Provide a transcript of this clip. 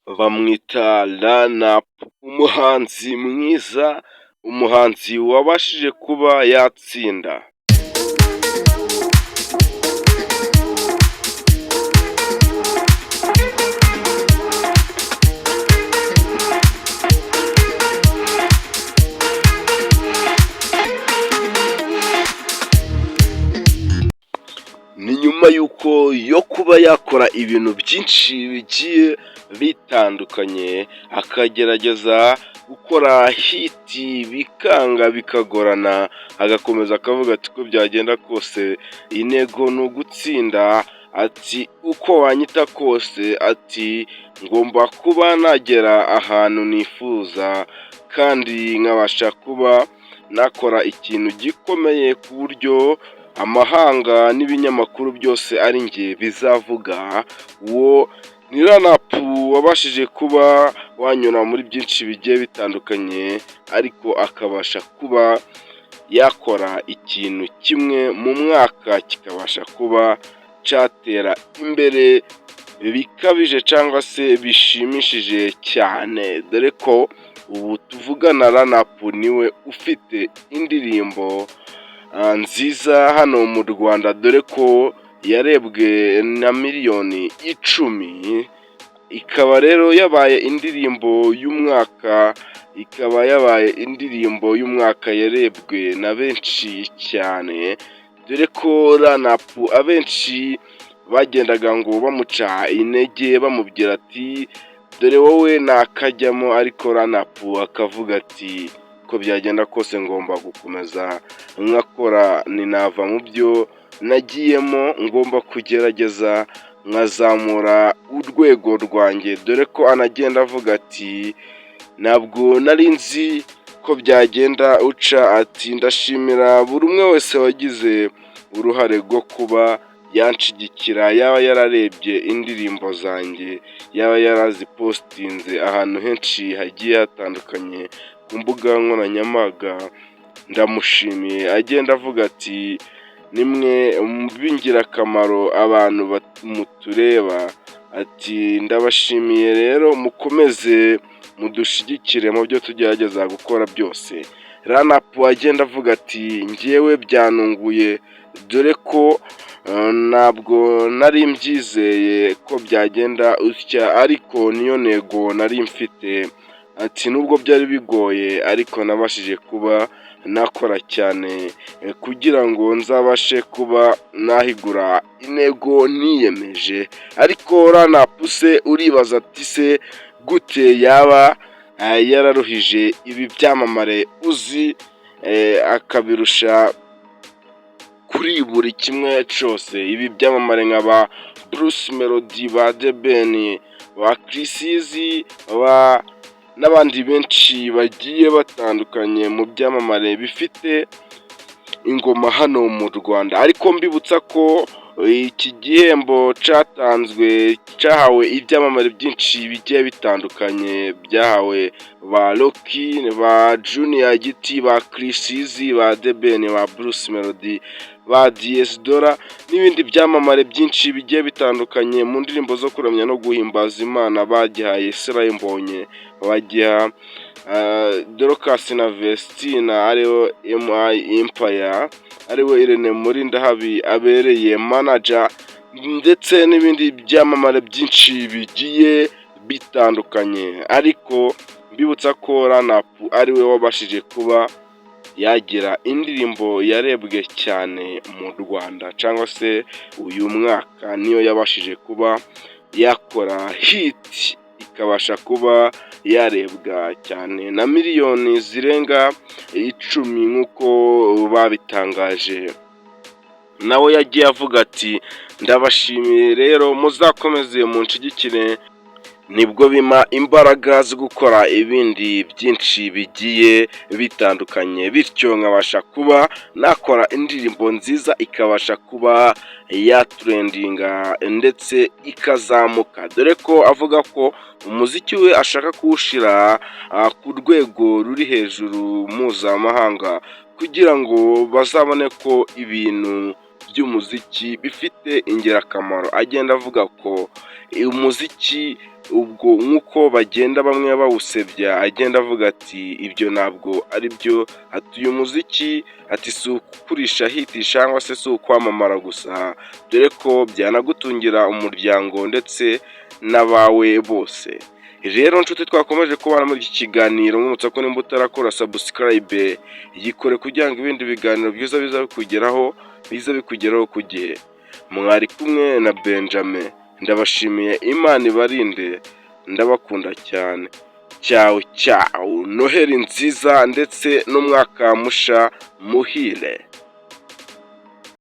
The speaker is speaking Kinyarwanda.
Bamwita Run Up, umuhanzi mwiza, umuhanzi wabashije kuba yatsinda. Ni nyuma y'uko yo kuba yakora ibintu byinshi bigiye bitandukanye, akagerageza gukora hit bikanga bikagorana, agakomeza akavuga ati: "Uko byagenda kose intego ni ugutsinda", ati: "Uko wanyita kose", ati: "Ngomba kuba nagera ahantu nifuza kandi nkabasha kuba nakora ikintu gikomeye ku buryo amahanga n'ibinyamakuru byose ari njye bizavuga." Uwo ni Run Up wabashije kuba wanyura muri byinshi bigiye bitandukanye, ariko akabasha kuba yakora ikintu kimwe mu mwaka kikabasha kuba cyatera imbere bikabije cyangwa se bishimishije cyane, dore ko ubu tuvugana Run Up niwe ufite indirimbo nziza hano mu Rwanda, dore ko yarebwe na miliyoni 10, ikaba rero yabaye indirimbo y'umwaka, ikaba yabaye indirimbo y'umwaka yarebwe na benshi cyane, dore ko Run Up abenshi bagendaga ngo bamuca intege bamubwira ati: "Dore wowe ntakajyamo", ariko Run Up akavuga ati: "Uko byagenda kose ngomba gukomeza nkakora, ntinava mu byo nagiyemo, ngomba kugerageza nkazamura urwego rwanjye", dore ko anagenda avuga ati: "Ntabwo nari nzi ko byagenda uca", ati: "Ndashimira buri umwe wese wagize uruhare rwo kuba yanshyigikira, yaba yararebye indirimbo zanjye, yaba yarazipositinze ahantu henshi hagiye hatandukanye ku mbuga nkoranyambaga, ndamushimiye." Agenda avuga ati: "Nimwe b'ingirakamaro abantu mutureba", ati: "Ndabashimiye rero, mukomeze mudushyigikire mu byo tugerageza gukora byose." Run Up agenda avuga ati: "Njyewe byantunguye, dore ko ntabwo nari mbyizeye ko byagenda utya, ariko niyo ntego nari mfite", ati: "Nubwo byari bigoye ariko nabashije kuba nakora cyane kugira ngo nzabashe kuba nahigura intego niyemeje." Ariko Run Up se uribaza ati: "Se gute yaba yararuhije ibi byamamare uzi, akabirusha kuri buri kimwe cyose?" Ibi byamamare nka ba Bruce Melody, ba The Ben, ba Chriss Eazy, n'abandi benshi bagiye batandukanye mu byamamare bifite ingoma hano mu Rwanda. Ariko mbibutsa ko iki gihembo cyatanzwe cyahawe ibyamamare byinshi bigiye bitandukanye, byahawe ba Rocky, ba Junior Giti, ba Chriss Eazy, ba The Ben, ba Bruce Melody, ba Diez Dola n'ibindi byamamare byinshi bigiye bitandukanye mu ndirimbo zo kuramya no guhimbaza Imana. Bagihaye Israel Mbonyi, bagiha Dorcas na Vestine, ariwe MI Empire, ariwe Irene Murindahabi abereye manager, ndetse n'ibindi byamamare byinshi bigiye bitandukanye. Ariko mbibutsa ko Run Up ariwe wabashije kuba yagira indirimbo yarebwe cyane mu Rwanda, cyangwa se uyu mwaka niyo yabashije kuba yakora hit ikabasha kuba yarebwa cyane na miliyoni zirenga 10 nk'uko babitangaje. Nawe yagiye avuga ati: "Ndabashimiye rero, muzakomeze munshigikire, nibwo bimpa imbaraga zo gukora ibindi byinshi bigiye bitandukanye, bityo nkabasha kuba nakora indirimbo nziza ikabasha kuba yatrendinga ndetse ikazamuka", dore ko avuga ko umuziki we ashaka kuwushyira ku rwego ruri hejuru mpuzamahanga, kugira ngo bazabone ko ibintu by'umuziki bifite ingirakamaro. Agenda avuga ko umuziki Ubwo nk'uko bagenda bamwe bawusebya, agenda avuga ati ibyo ntabwo ari byo, ati uyu muziki, ati si ukukurisha hit cyangwa se si ukwamamara gusa, dore ko byanagutungira umuryango ndetse n'abawe bose. Rero nshuti twakomeje kubana muri iki kiganiro, nkwibutsa ko nimba utarakora subscribe, yikore kugira ngo ibindi biganiro byiza biza bikugeraho, bize bikugeraho ku gihe. Mwari kumwe na Benjamin, ndabashimiye, Imana ibarinde, ndabakunda cyane. Cyawu cyawu, Noheli nziza ndetse n'umwaka musha muhire.